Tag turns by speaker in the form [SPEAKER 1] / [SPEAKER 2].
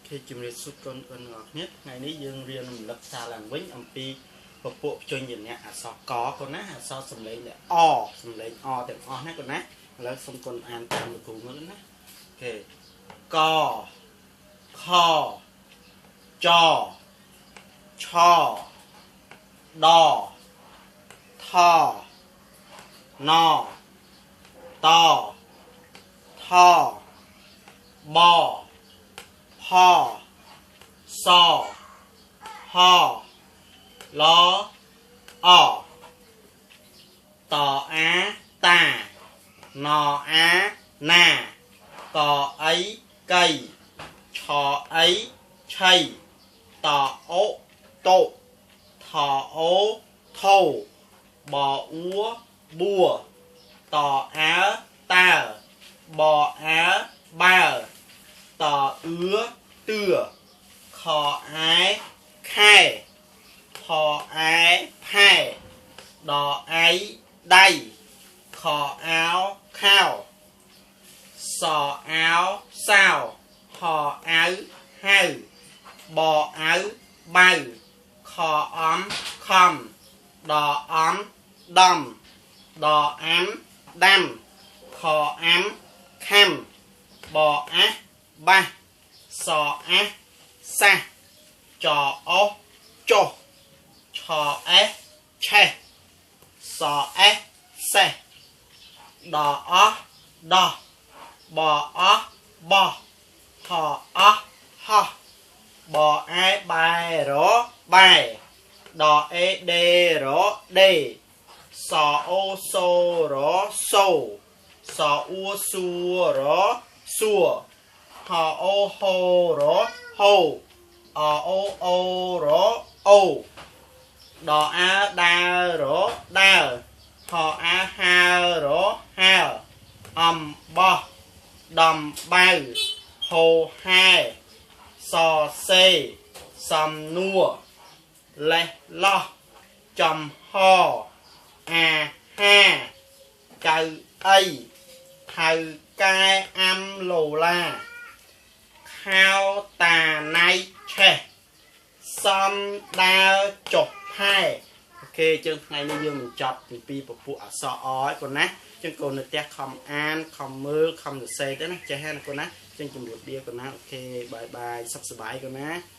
[SPEAKER 1] គេជំរាបសួរកូនកូនទាំងអស់គ្នាថ្ងៃនេះយើងរៀនរំលឹកសារឡើងវិញអំពីពពួកព្យញ្ជនៈអក្សរកកូនណាអក្សរសំឡេងដែលអសំឡេងអទាំងអស់ណាកូនណាឥឡូវសូមកូនអានតាមលោកគ្រូមើលណាគេកខចឆដថណតថបផសហលអតអាតាណអាណាកអីកៃឆអីឆៃតអូតោថអូថោបអ៊ូបួតអើតើបអើបើតអឺទឿខអែខែផអែផែដអៃដៃខអោខោសអោសោហអៅហៅបអៅបៅខអំខំដអំដំដអាំដាំខអាំខំបអះបាសសអះសះចអោចុះឆអេះឆេះសអេះសេះដអោះដោះបអោះបោះហអោះហោះបអែបែរបែដអេដេរដេសអូសូរសូសអ៊ូសួរសួហអូហូរហូអអូអូរអូដអើដើរដើហអើហើរហើអំបោះដំបៅហូហែសសេសំនួរលេះលោះចំហអាហាកៅអីហៅកែអាំឡូឡាខោតាណៃឆេះសំដើចុះផែអូខេជើងថ្ងៃនេះយើងបញ្ចប់ពីពពួកអក្សរអហើយកូនណាចឹងកូននៅផ្ទះខំអានខំមើលខំសរសេរទៅណាចេះហើយណាកូនណាចឹងជម្រាបលាកូនណាអូខេបាយបាយសុខសប្បាយកូនណា។